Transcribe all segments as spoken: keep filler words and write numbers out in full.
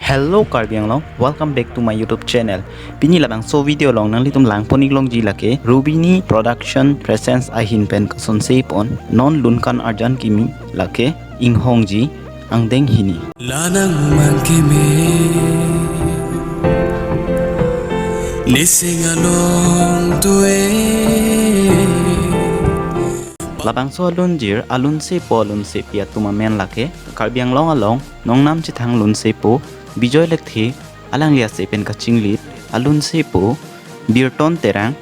Hello Karbi Anglong, welcome back to my YouTube channel. Pini labangso video along nanglitum langpon-ik longji lake Rubini Production presents ahin pen kasonse pon non lunkan arjan kimi lake Inghongji angdeng hini. Lanang mang keme nising along tue. Labangso alunjir alunsepo alunsepi atum amen lake Karbi Anglong along nongnam chethang lunsepo Bijoy Lekthe, alangli ase pen kachinglit alunsepo Birton Terang,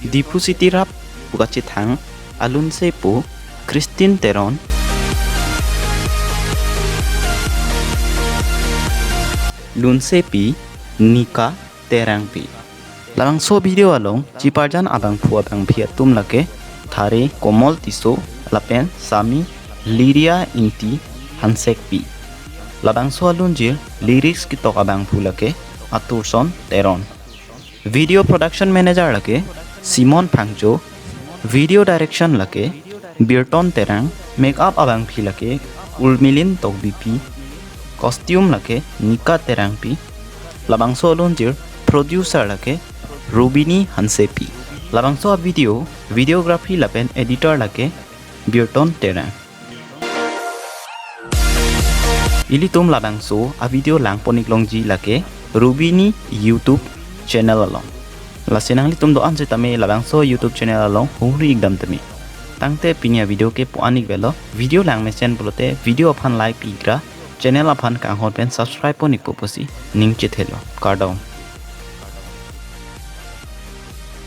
Diphu City rap pu kachethang alunsepo Christine Teron, lunsepi Nika Terangpi. Labangso video along chiparjan abangphu abangphi atum lake Thare Komol Tisso lapen Sami Liria Ingti Hansekpi. Labangso alunjir lyrics ketok abangphu lake Aturson Teron. Video production manager lake Simon Phangcho. Video direction lake Birton Terang. Makeup abangphi lake Urmilin Tokbipi. Costume lake Nika Terangpi. Labangso alunjir producer lake Rubini Hansepi. Labangso video videography lapen editor lake Birton Terang. Ilitum labangso a video langpon-ik longji lake Rubini YouTube channel along. Lasi nanglitum do-an setame labangso YouTube channel along hungri-ik dam tame. Tangte pini a video ke pu-an-ik velo. Video langmesen pulote video aphan like pi-ik ra, channel aphan kanghon pen subscribe pon-ikpo pusi ning chethelo. Kardom.